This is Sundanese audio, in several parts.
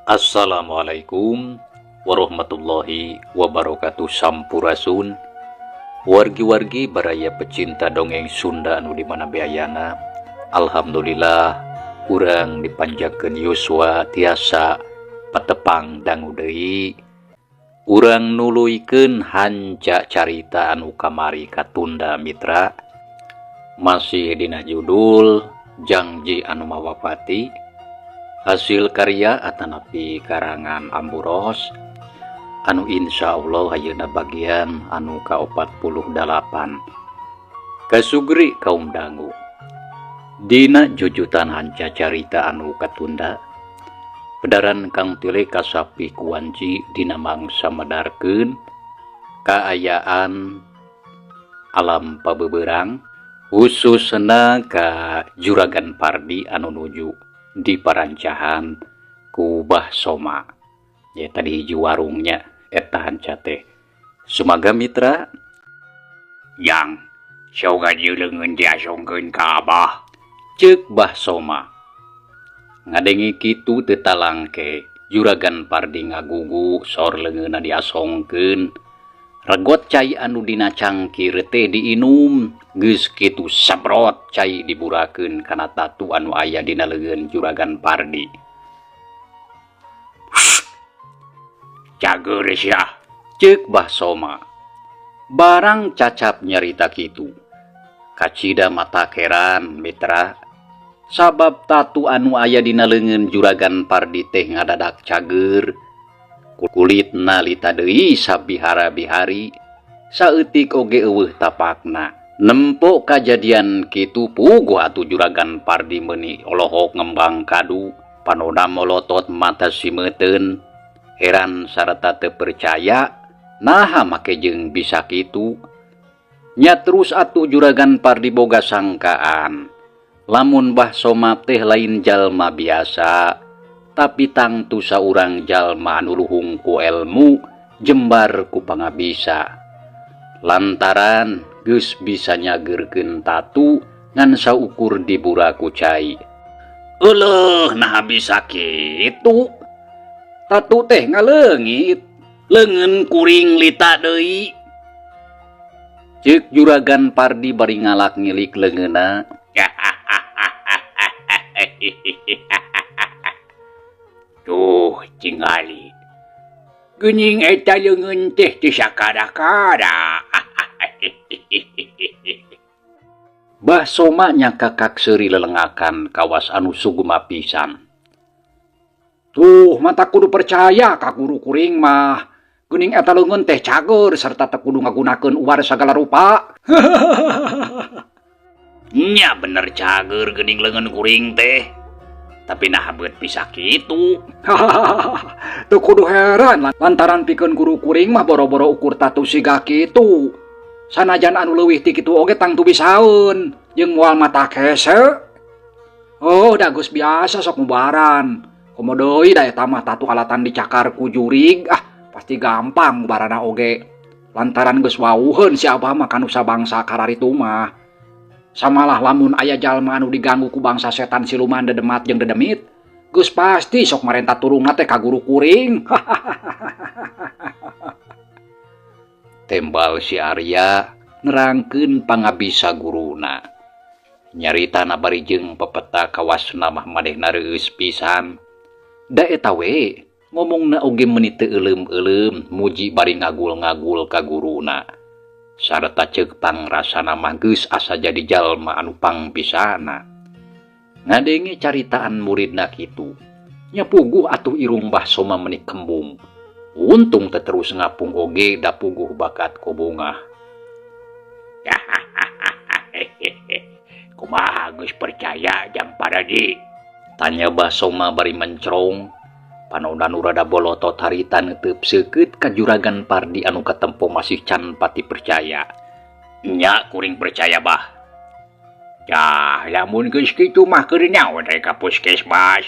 Assalamualaikum warahmatullahi wabarakatuh. Sampurasun wargi-wargi baraya pecinta dongeng Sunda anu di mana bae ayana. Alhamdulillah, urang dipanjangkeun yuswa tiasa patepang dangu deui. Urang nuluykeun hanca carita anu kamari katunda, mitra. Masih dina judul Jangji Anu Mawapati, hasil karya atanapi karangan Amburos, anu Insya Allah ayeuna bagian anu ka-48. Kasugri kaum dangu. Dina jujutan hanca carita anu katunda, pedaran Kang Tile kasapi kuanci dina mangsa medarkeun kaayaan alam pabeberang, khususna ka Juragan Pardi anu nuju di parancahan ku Bah Soma ya tadi hiji warungnya eta hanca teh. Sumaga, mitra. Yang soga leungeun diasongkeun ka Abah. Ceuk Bah Soma. Ngadenge kitu teu talangke Juragan Pardi ngagugu sor leungeunna diasongkeun. Regot cai anu dina cangkir teh diinum. Geus kitu sabrot cai diburakeun kana tatu anu aya dina leungeun Juragan Pardi. Cager sia. Ceuk Bah Soma. Barang cacap nyarita kitu, kacida mata keran, mitra, sabab tatu anu aya dina leungeun Juragan Pardi teh ngadadak cager. Kulitna lita deui sabihara-bihari, saeutik oge euweuh tapakna. Nempo kajadian kitu, puguh atuh Juragan Pardi meuni olohok ngembang kadu, panona molotot, mata simeuten, heran sarta teu percaya naha make jeung bisa kitu nya. Terus atuh Juragan Pardi boga sangkaan lamun Bah Soma teh lain jalma biasa, tapi tangtu saurang jalma anu luhung ku elmu, jembar ku pangabisa, lantaran geus bisa nyageurkeun tatu ngan saukur dibura ku cai. Euleuh, nah bisa kitu? Tatu teh ngaleungit. Leungeun kuring lita deui. Ceuk Juragan Pardi bari ngalak ngilik leungeunna. Tuh, tingali. Geuning eta leungeun teh teu sakada-kada. Bah Soma nyakakak seuri lelengakan kawas anu sugema pisan. Tuh, mata kudu percaya ka guru kuring mah. Geuning eta leungeun teh cager serta teu kudu ngagunakeun uar sagala rupa. Nya bener cager geuning leungeun kuring teh. Tapi nah beut bisa kitu? Teu kudu heran lantaran pikeun guru kuring mah boro-boro ukur tatu siga kitu. Sanajan anu leuwih ti kitu oge tangtu bisaeun jeung moal mata hese. Oh, da geus biasa sok mubaran. Komo deui da eta mah tatu alatan dicakar ku jurig, ah pasti gampang mubarana oge. Lantaran geus wawuheun si Abah mah kanu sabangsa kararitu mah. Samalah lamun aya jalma anu diganggu ku bangsa setan siluman dedemat jeung dedemit, geus pasti sok marenta turungna teh ka guru kuring. Tembal si Arya nerangkeun pangabisa guruna. Nyaritana bari jeung pepeta kawasna mah manehna reueus pisan. Da eta we ngomongna oge meuni teu euleum-euleum, muji bari ngagul-ngagul ka guruna. Sarta ceuk pangrasana mah geus asa jadi jalma anu pangbisana. Ngadenge caritaan muridna kitu, nya puguh atuh irung Bah Soma meuni kembung. Untung teu terus ngapung oge, da puguh bakat ku bungah. Kumaha, geus percaya, Jang Pardi? Tanya Bah Soma bari mencrong. Panona nu rada bolotot harita neuteup seukeut ka Juragan Pardi anu katempo masih can pati percaya. Nya, kuring percaya, Bah. Tah, lamun geus kitu mah keur naon rek ka puskesmas?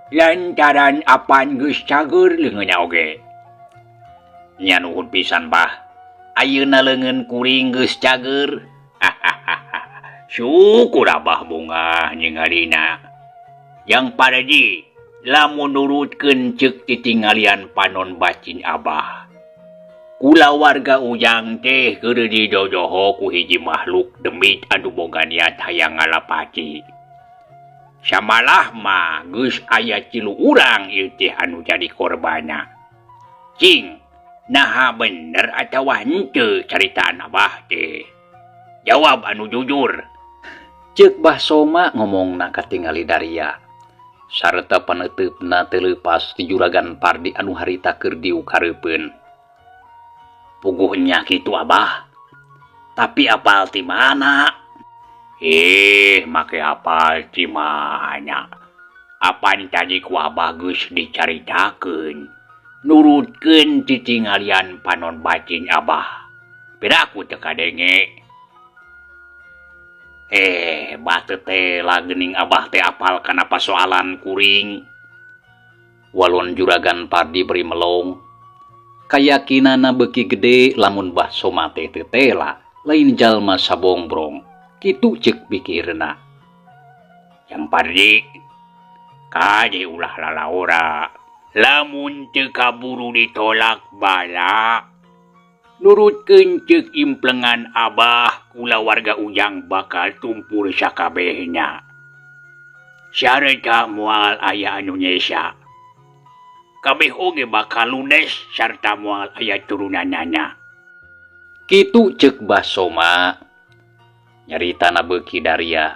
Lantaran apan geus cager leungeunna oge. Nya, nuhun pisan, Bah. Ayeuna leungeun kuring geus cager. Syukur Abah bungah ningalina. Jang Pardi, Lamun nurutkeun ceuk titinggalian panon bacin Abah. Kulawarga Ujang teh keur dijojoho ku hiji makhluk demit anu boga niat hayang ngalapati. Samalah mah geus aya 3 urang ieu teh anu jadi korbanna. Cing, naha bener atawa henteu caritaan Abah teh? Jawab anu jujur. Ceuk Bah Soma ngomongna katingali daria. Sarta paneuteup-na teu leupas ti Juragan Pardi anu harita keur diuk hareupeun. Puguh nya kitu Abah. Tapi apal ti mana? Make apal ti mana? Apan tadi ku Abah geus dicaritakeun. Nurutkeun titinggalian panon bacin Abah. Piraku teu kadenge. Batu teh lah geuning Abah teh apal kana pasoalan kuring. Walon Juragan Pardi beri melong. Kayakinana beuki gede lamun Bah Soma teh teu tela, lain jalma sabongbrong. Kitu ceuk pikirna. Jang Pardi, kade ulah lalaora. Lamun teu kaburu ditolak bala. Nurutkeun ceuk implengan Abah, kulawarga Ujang bakal tumpur sakabehna. Sarta moal aya anu nyesa. Kabeh oge bakal ludes sarta moal aya turunanana. Kitu ceuk Bah Soma. Nyaritana beuki daria.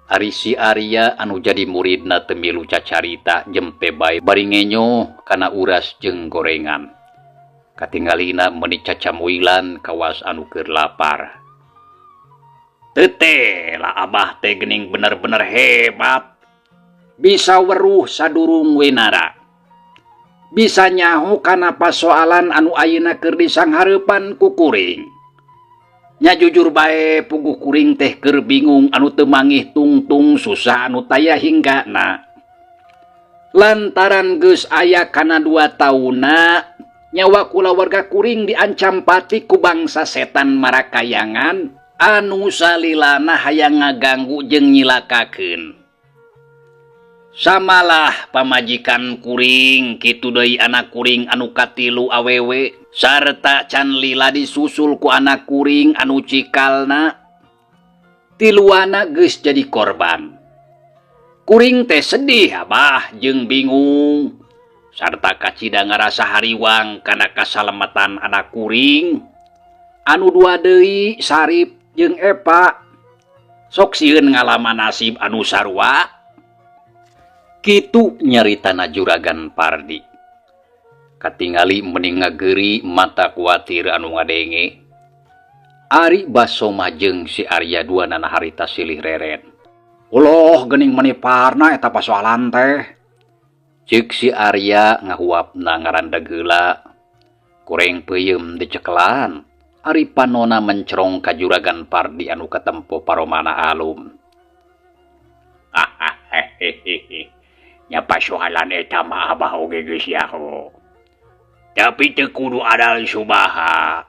Ari si Arya anu jadi muridna teu milu cacarita jempe bae bari ngenyoh kana uras jeung gorengan. Katinggalina meuni cacamuilan kawas anu keur lapar. Teu teh lah Abah teh geuning bener-bener hebat. Bisa weruh sadurung wenara. Bisa nyaho kana pasoalan anu ayeuna keur disanghareupan ku kuring. Nya jujur bae puguh kuring teh keur bingung anu teu mangih tungtung susah anu taya hinggana. Lantaran geus aya kana 2 taunna nyawa kulawarga kuring diancam pati ku bangsa setan marakayangan anu salilana hayang ngaganggu jeung nyilakakeun. Samalah pamajikan kuring kitu deui anak kuring anu katilu awewe sarta can lila disusul ku anak kuring anu cikalna. Tiluana geus jadi korban. Kuring teh sedih Abah jeung bingung sarta kacida ngarasa hariwang kana kasalamatan anak kuring anu 2 deui Sarip jeung Epa. Sok sieun ngalaman nasib anu sarua. Kitu nyaritana Juragan Pardi. Katingali mending ngageri mata kuatir anu ngadenge. Ari Bah Soma jeung si Arya duanana harita silih reret. Uloh geuning meuni parna eta pasoalan teh. Ceuk si Arya ngahuapna ngarandeg heula. Goreng peuyeum dicekelan. Ari panona mencerong ka Juragan Pardi anu katempo paromana alum. Nya pasoalan eta mah Abah oge geus nyaho. Tapi teu kudu adal subaha.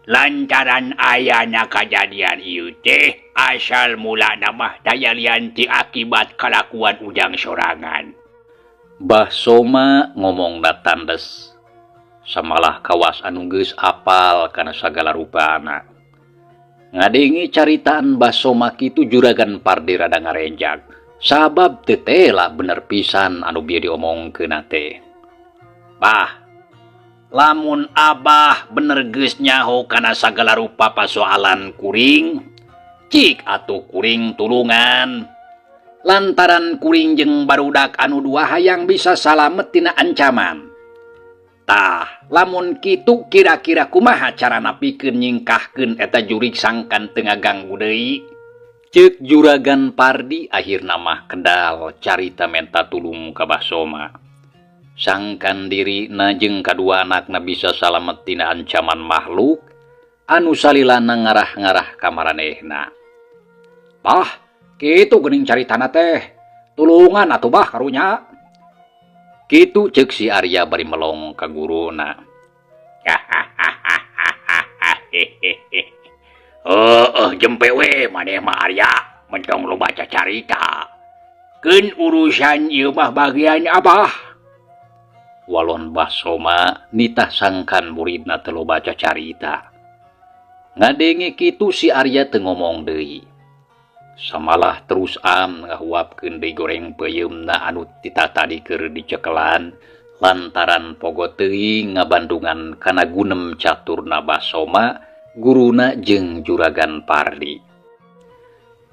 Lantaran ayana kajadian ieu teh asal mulana mah daya lian ti akibat kalakuan Ujang sorangan. Bah Soma ngomongna tandes. Samalah kawas anu geus apal kana sagala rupana. Ngadenge caritaan Bah Soma kitu Juragan Pardi rada ngarenjag. Sabab teu tela bener pisan anu bieu diomongkeunna teh. Bah, lamun Abah bener geus nyaho kana sagala rupa pasoalan kuring, cik atuh kuring tulungan. Lantaran kuring jeung barudak anu 2 hayang bisa salamet tina ancaman. Tah, lamun kitu kira-kira kumaha carana pikeun nyingkahkeun eta jurig sangkan teu ngaganggu deui? Ceuk Juragan Pardi akhirna mah kedal carita menta tulung ka Bah Soma. Sangkan dirina jeung kadua anakna bisa salamet tina ancaman makhluk anu salilana ngarah-ngarah ka maranehna. Bah, kitu geuning caritana teh. Tulungan atuh bah karunya. Kitu ceuk si Arya bari melong ka guruna. Heeh, jempe we maneh mah Arya, mentong loba cacarita. Keun urusan ieu mah bagian Abah. Walon Bah Soma nitah sangkan muridna teu loba cacarita. Ngadenge kitu si Arya teu ngomong deui. Samalah terus am ngahuapkeun deui goreng peuyeumna anu tita tadi keur dicekelan lantaran pogo teuing ngabandungan kana gunem caturna Bah Soma, guruna jeung Juragan Pardi.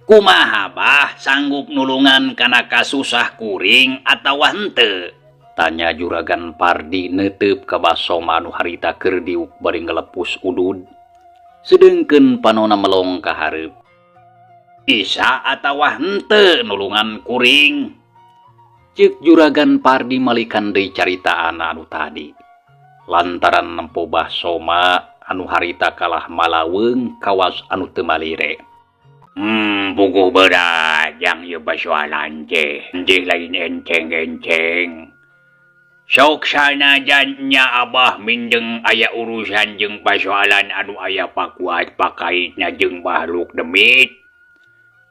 Kumaha Bah, sanggup nulungan kana kasusah kuring atawa henteu? Tanya Juragan Pardi neuteup ka Bah Soma anu harita keur diuk bari ngalepus udud. Sedengkeun panona melong ka hareup. Bisa atawa henteu nulungan kuring? Ceuk Juragan Pardi malikan deui caritaan anu tadi. Lantaran nempo Bah Soma anu harita kalah malaweung kawas anu teu malire. Puguh berat jang ieu persoalan teh, teh lain enteng-enteng. Sok sanajan nya Abah mindeng aya urusan jeung persoalan anu aya pakuat pakaitna jeung makhluk demit.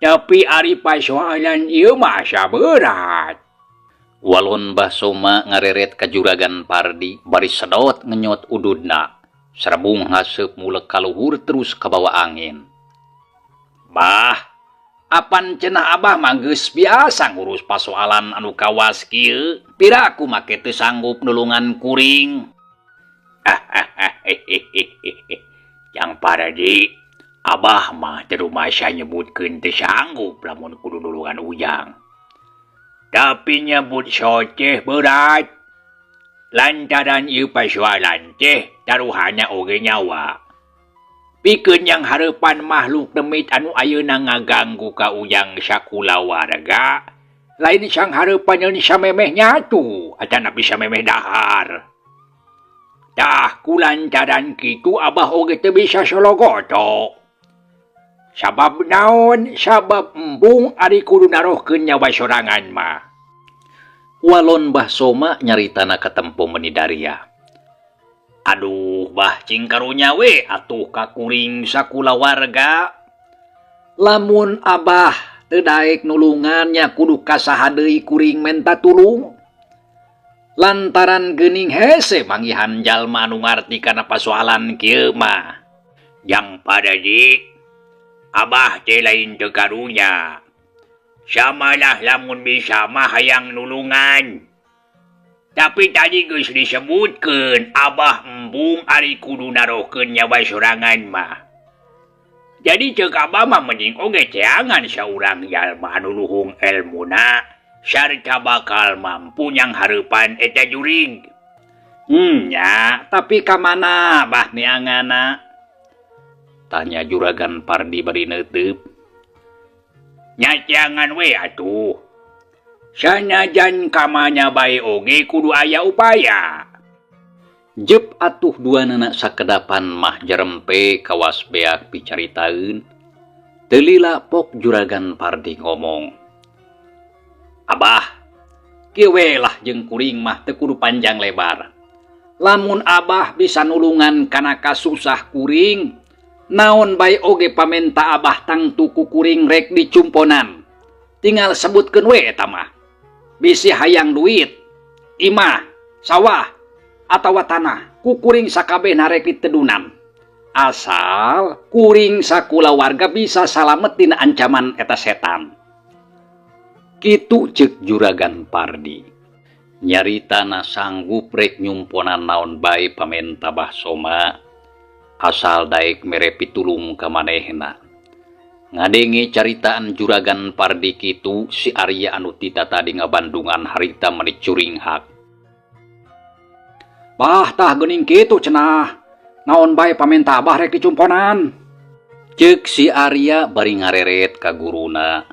Tapi ari persoalan ieu mah asa berat. Walon Bah Soma ngareret ka Juragan Pardi bari sedot ngenyot ududna. Serebung haseup mulek ka luhur terus kabawa angin. Bah, apan cenah Abah mah geus biasa ngurus pasoalan anu kawas kieu. Piraku make teu sanggup nulungan kuring. Jang Pardi, Abah mah teu rumasa nyebutkeun teu sanggup lamun kudu nulungan ujang. Tapi nyebut soceh berat. Lantaran ieu persoalan teh taruhanna oge nyawa. Pikeun yang hareupan makhluk demit anu ayeuna ngaganggu ka ujang sakulawarga, lain sang hareupan nyeun samemeh nyatu atanapi samemeh dahar. Tah kulantaran kitu Abah oge teu bisa sologoto. Sabab naon? Sabab embung ari kudu narohkeun nyawa sorangan mah. Walon Bah Soma nyaritana katempo meuni daria. Aduh Bah, cing karunya we atuh ka kuring sakulawarga. Lamun Abah teu daek nulungan nya kudu ka saha deui kuring menta tulung. Lantaran geuning hese manggihan jalma anu ngarti kana pasoalan kieu mah. Jang Pardi, Abah teh lain teu karunya. Samalah lamun bisa mah hayang nulungan. Tapi tadi geus disebutkeun Abah embung ari kudu narohkeun nyawa sorangan mah. Jadi ceuk Abah mah mending oge teangan saurang jalma anu luhung elmuna sarta bakal mampu nyang hareupan eta jurig. Nya, tapi ka mana Bah neanganna? Tanya Juragan Pardi bari neuteup. Nya teangan we atuh. Sanajan kamana bae oge kudu aya upaya. Jep atuh duanana sakedapan mah jerempe kawas beak picaritaeun. Teu lila pok Juragan Pardi ngomong. Abah, kieu we lah jeung kuring mah teu kudu panjang lebar. Lamun Abah bisa nulungan kana kasusah kuring, naon bae oge pamenta Abah tangtu ku kuring rek dicumponan. Tinggal sebutkeun we eta mah. Bisi hayang duit, imah, sawah, atawa tanah, ku kuring sakabehna rek ditedunan. Asal kuring sakulawarga bisa salamet tina ancaman eta setan. Kitu ceuk Juragan Pardi. Nyaritana sanggup rek nyumponan naon bae pamenta Bah Soma, asal daek mere pitulung ka manehna. Ngadenge caritaan Juragan Pardi kitu, si Arya anu tita tadi ngabandungan harita meuni curinghak. Bah, tah geuning kitu cenah. Naon bae pamenta Abah rek dicumponan. Ceuk si Arya bari ngareret ka guruna.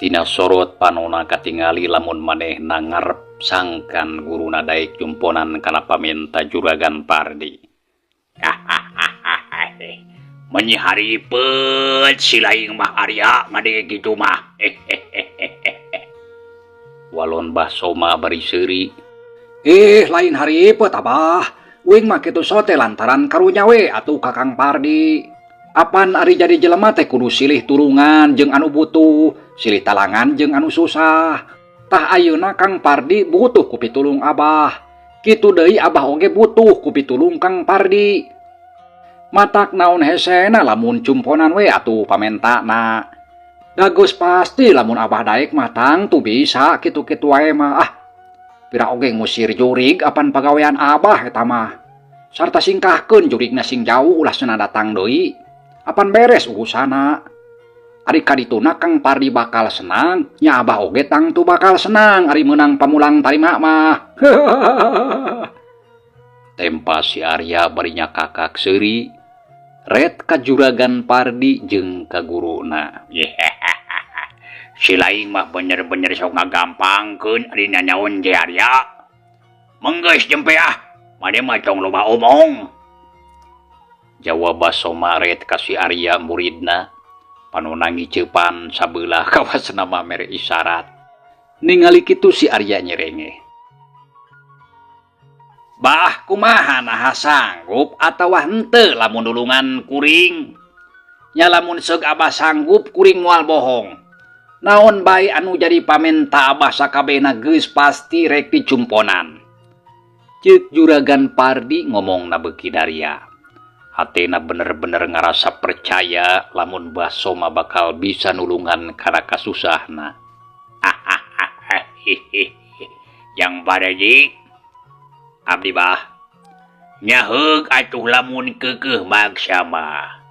Tina sorot panona katingali lamun manehna ngarep sangkan guruna daek jumponan kana pamenta Juragan Pardi. Meuni haripet si laing mah Arya ngadenge kitu mah. Walon Bah Soma bari seuri. Lain haripet Abah. Uing mah kitu sote lantaran karunya we atuh ka Kang Pardi. Apan ari jadi jelema teh kudu silih tulungan jeung anu butuh, silih talangan jeung anu susah. Tah ayeuna Kang Pardi butuh ku pitulung Abah. Kitu deui Abah oge butuh ku pitulung Kang Pardi. Matak naon hesena lamun cumponan we atuh pamentana. Da geus pasti lamun Abah daek mah tangtu bisa kitu-kitu wae mah. Ah, pira oge ngusir jurig apan pagawean Abah eta mah. Sarta singkahkeun jurigna sing jauh ulah cenah datang deui. Apan beres urusana. Ari kadituna Kang Pardi bakal senang, nya Abah oge tangtu bakal senang ari meunang pamulang tarima mah. Tempa si Arya bari nyakakak seuri, ret ka Juragan Pardi jeung ka guruna. Si laing mah bener-bener sok ngagampangkeun ari nanaon teh Arya. Menggeus jempe ah, maneh mah tong loba omong. Jawab Soma ret ka si Arya muridna, panona ngiceupan sabelah kawasna mah mere isyarat. Ningali kitu si Arya nyerengeh. Bah, kumaha naha sanggup atawa henteu lamun nulungan kuring? Nya lamun seug Abah sanggup kuring moal bohong. Naon bae anu jadi pamenta Abah sakabehna geus pasti rek dicumponan. Ceuk Juragan Pardi ngomongna beuki daria. Hatena bener-bener ngarasa percaya lamun Bah Soma bakal bisa nulungan kana kasusahna. Yang Pardi abdi bah nyaheug atuh lamun keukeuh maksa mah.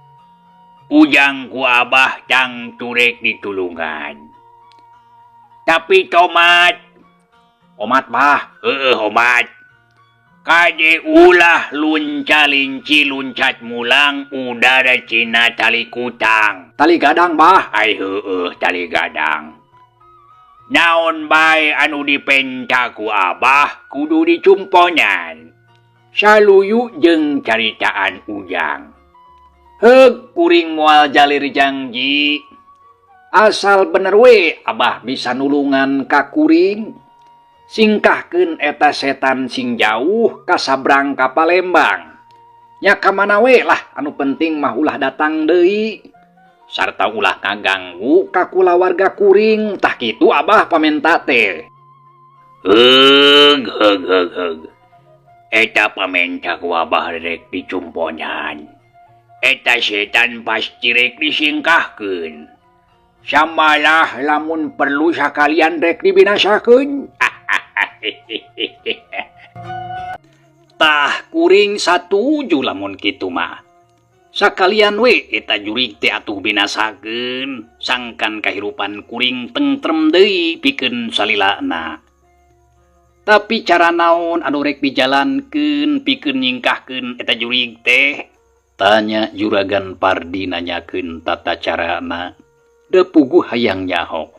Ujang ku Abah tangtu rek ditulungan. Tapi tomat, Omat bah, heueuh omat. Kade ulah lunca-linci luncat mulang udara cina tali kutang. Tali gadang bah, Ai heueuh tali gadang. Naon bae anu dipenta ku Abah kudu dicumponan. Saluyu jeung caritaan Ujang. Heug kuring moal jalir jangji. Asal bener we Abah bisa nulungan ka kuring. Singkahkeun eta setan sing jauh ka sabrang ka Palembang. Nya ka mana we lah anu penting mah ulah datang deui. Sarta ulah ngaganggu ka kulawarga kuring. Tah kitu Abah pamenta teh. Heug heug heug heug. Eta pamenta ku Abah rek dicumponan. Eta setan pasti rek disingkahkeun. Samalah lamun perlu sakalian rek dibinasakeun. Tah kuring satuju lamun kitu mah. Sakalian we eta jurig teh atuh binasakeun, sangkan kahirupan kuring tentrem deui pikeun salilana. Tapi cara naon anu rek dijalankeun pikeun nyingkahkeun eta jurig teh? Tanya Juragan Pardi nanyakeun tata carana. Da puguh hayang nyaho.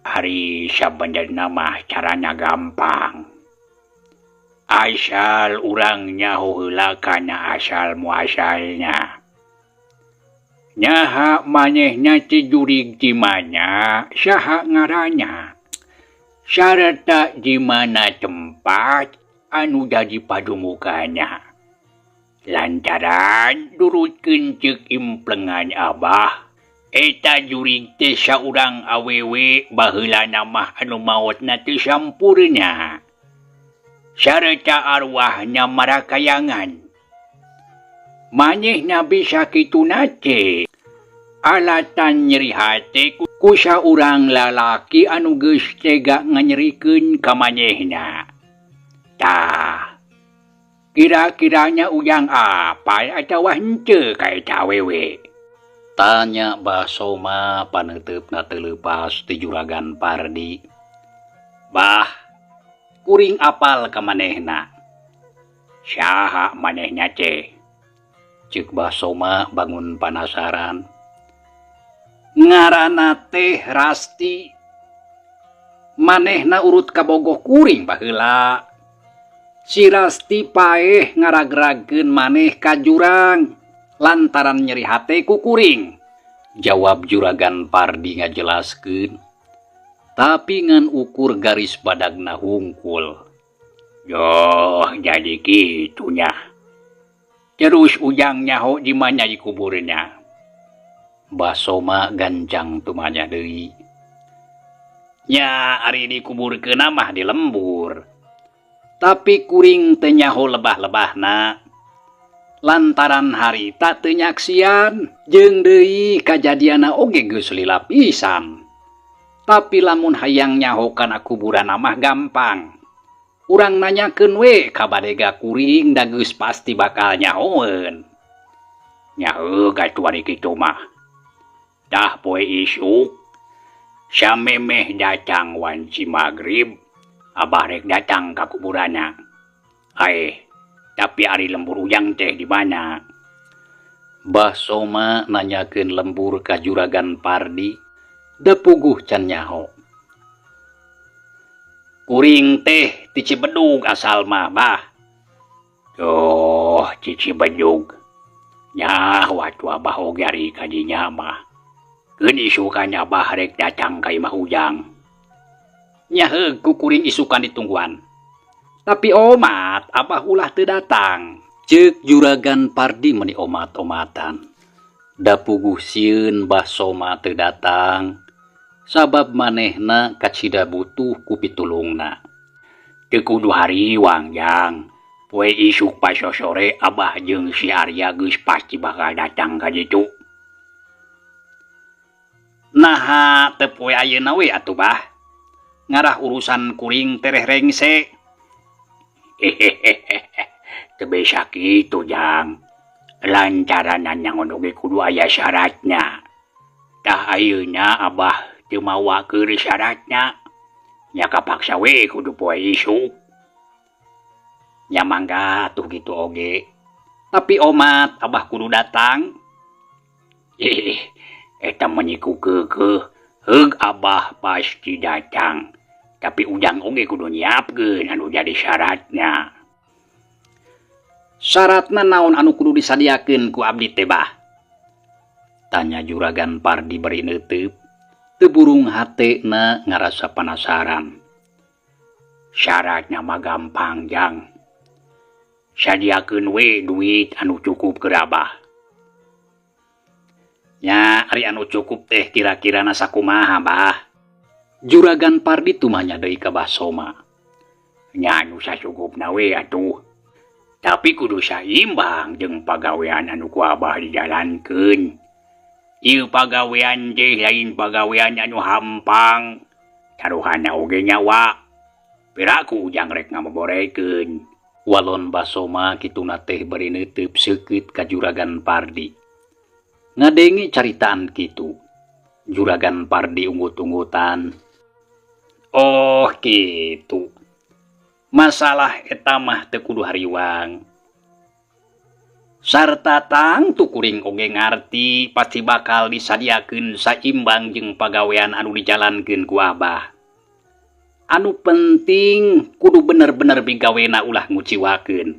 Ari sabenerna mah carana gampang. Asal urang nyaho heula kana asal muasalna. Nyaha manehna ti jurig di mana, saha ngaranna, sarta di mana tempat anu jadi padumukana. Lantaran durutkeun ceuk implengan Abah, eta jurig teh saurang awewe baheulana mah anu maotna teu sampurna. Sarta arwahna marakayangan. Manehna bisa kituna teh alatan nyeri hate ku saurang lalaki anu geus tega nganyerikeun ka manehna. Tah, kira-kiranya Ujang apal atawa henteu ka eta awewe? Tanya Bah Soma paneuteup teu leupas ti Juragan Pardi. Bah, kuring apal ka manehna. Saha manehna teh? Ceuk Bah Soma bangun panasaran. Ngaranna teh Rasti. Manehna urut kabogoh kuring baheula. Si Rasti paeh ngaragragkeun maneh ka jurang lantaran nyeri hate ku kuring. Jawab Juragan Pardi ngajelaskeun. Tapi ngan ukur garis badagna hungkul. Yoh, jadi kitunya. Terus Ujang nyaho di mana dikuburna? Bah Soma gancang tumanya deui. Nya ari dikuburkeunna mah di lembur. Tapi kuring teu nyaho lebah-lebahna. Lantaran harita teu nyaksian jeung deui kajadianna oge geus lila pisan. Tapi lamun hayang nyaho kana kuburanna mah gampang. Urang nanyakeun we ka badega kuring da geus pasti bakal nyahoeun. Nya heuh atuh ari kitu mah. Tah poe isuk samemeh datang wanci magrib Abah rek datang ka kuburanna. Aeh, tapi ari lembur Ujang teh di mana? Bah Soma nanyakeun lembur ka Juragan Pardi, da puguh can nyaho. Kuring teh ti Cibedug asal mah, Bah. Oh, ti Cibedug. Nyaho atuh Abah oge ari ka dinya mah. Keun isukan Abah rek datang ka imah Ujang. Nya heug ku kuring isukan ditungguan. Tapi omat Abah ulah teu datang. Ceuk Juragan Pardi meuni omat-omatan. Da puguh sieun Bah Soma teu datang, sabab manehna kacida butuh ku pitulungna. Teu kudu hariwang, Jang. Poe isuk pasosore Abah jeung si Arya geus pasti bakal datang ka ditu. Naha teu poe ayeuna we atuh, Bah? Ngarah urusan kuring tereh rengse. Teu bisa kitu, Jang. Lantaran nyangon oge kudu aya syaratna. Tah ayeuna Abah teu mawa keur syaratna. Nya kapaksa we kudu poe isuk. Nya mangga atuh kitu oge. Tapi omat Abah kudu datang. Eta meuni ku keukeuh. Heug Abah pasti datang. Tapi Ujang oge kudu nyiapkeun anu jadi syaratna. Syaratna naon anu kudu disadiakeun ku abdi teh, Bah? Tanya Juragan Pardi bari neuteup. Teu burung hatena ngarasa panasaran. Syaratna mah gampang, Jang. Sadiakeun we duit anu cukup keur Abah. Nya ari anu cukup teh kira-kirana sakumaha, Bah? Juragan Pardi tumanya deui ka Bah Soma. Nya anu sacukupna we atuh. Tapi kudu saimbang jeung pagawean anu ku Abah dijalankeun. Ieu pagawean teh lain pagawean anu hampang. Taruhanna oge nyawa. Piraku Ujang rek ngaboborekeun. Walon Bah Soma kituna teh bari neuteup seukeut ka Juragan Pardi. Ngadenge caritaan kitu. Juragan Pardi unggut-unggutan. Oh kitu. Masalah eta mah teu kudu hariwang. Sarta tangtu kuring oge ngarti pasti bakal disadiakeun saimbang jeung pagawean anu dijalankeun ku Abah. Anu penting kudu bener-bener bigawena ulah nguciwakeun.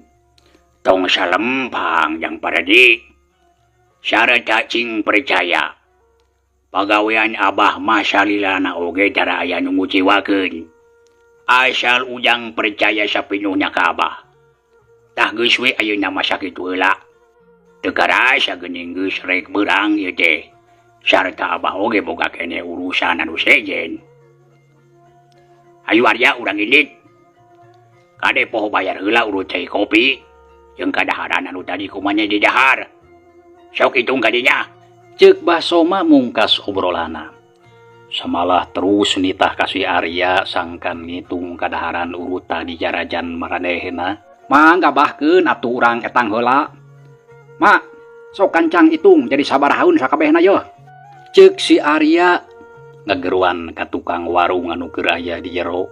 Tong salempang Jang Pardi. Sarta cing percaya. Pagawean Abah mah salilana oge tara aya nu nguciwakeun. Asal Ujang percaya sapinuhna ka Abah. Tah geus we ayeuna mah sakitu heula. Teu karasa geuning geus rek beurang ieu teh. Sarta Abah oge boga keneh urusan anu sejen. Hayu Arya urang indit. Kade poho bayar heula urut cai kopi jeung kadaharan anu tadi kumanya didahar. Sok hitung ka dinya. Ceuk Bah Soma mungkas obrolana. Samalah terus nitah ka si Arya sangkan ngitung kadaharan urutan di jarajan maranehna. Mangga bahkeun atuh urang etang heula. Mak, sok kancang hitung jadi sabarahaun sakabehna yeuh. Ceuk si Arya ngageruan ka tukang warung anu keur aya di jero.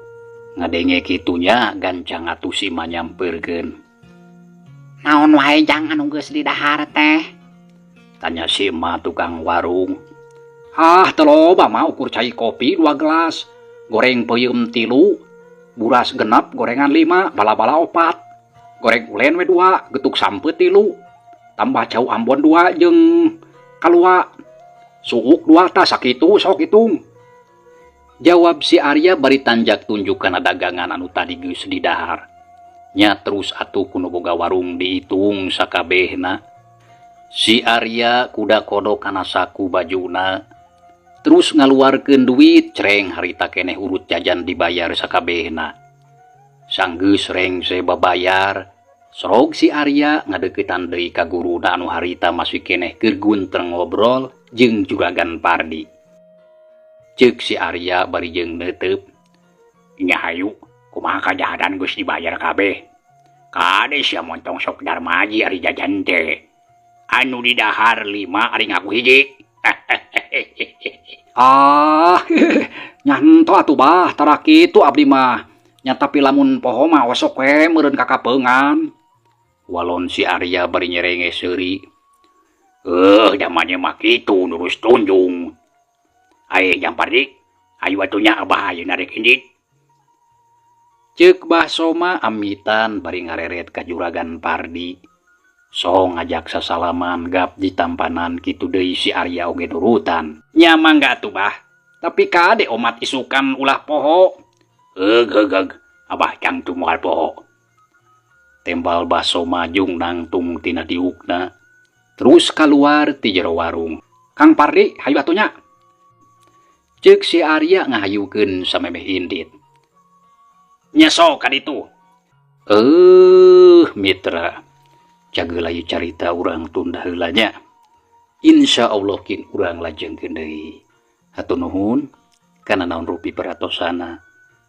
Ngadenge kitunya gancang atuh si Ma nyampeurkeun. Naon wae Jang anu geus didahar teh? Tanya si Ma tukang warung. Ah, teu loba mah ukur cai kopi 2 gelas, goreng peuyeum 3, buras 6, gorengan 5, bala-bala 4, goreng ulen we 2, getuk sampeut 3, tambah cau Ambon 2 jeung kalua, suuk 2 tah sakitu sok hitung. Jawab si Arya bari tanjak tunjuk kana dagangan anu tadi geus didahar. Nya terus atuh ku nu boga warung diitung sakabehna. Si Arya kuda kodok kana saku bajuna. Terus ngaluarkeun duit cereng harita keneh urut jajan dibayar sakabehna. Sanggeus rengse babayar, sorog si Arya ngadeuketan deui ka guruna anu harita masih keneh keur guntreng ngobrol jeung Juragan Pardi. Ceuk si Arya bari jeung neuteup, "Nya hayu, kumaha kajahatan geus dibayar kabeh. Kade sia montong sok darmaji ari jajan teh. Anu didahar 5 ari ngaku hiji." Ah, nyanto atuh bah, tara kitu abdi mah. Nya tapi lamun poho mah osok we meureun kakapeungan. Walon si Arya bari nyerenge seuri. Zamane mah kitu nurus tunjung. Aye Jang Pardi, ayu atuh nya abah ayeuna rek indit. Ceuk Bah Soma amitan bari ngareret ka Juragan Pardi. So ngajak sasalaman gap ditampanan kitu deui si Arya oge nurutan. Nya mangga atuh bah, tapi kade omat isukan ulah poho. Heug heug heug, abah cangtu moal poho. Tembal Bah Soma jung nangtung tina diukna. Terus kaluar ti jero warung. Kang Pardi, hayu atuh nya. Ceuk si Arya ngahayukeun samemeh indit. Nya sok ka ditu. Mitra. Cageula ieu carita urang tunda heula nya. Insya Allah kin urang lajengkeun deui. Hatur nuhun kana naon rupi peratosana.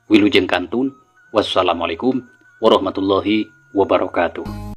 Wilujeng kantun. Wassalamualaikum warahmatullahi wabarakatuh.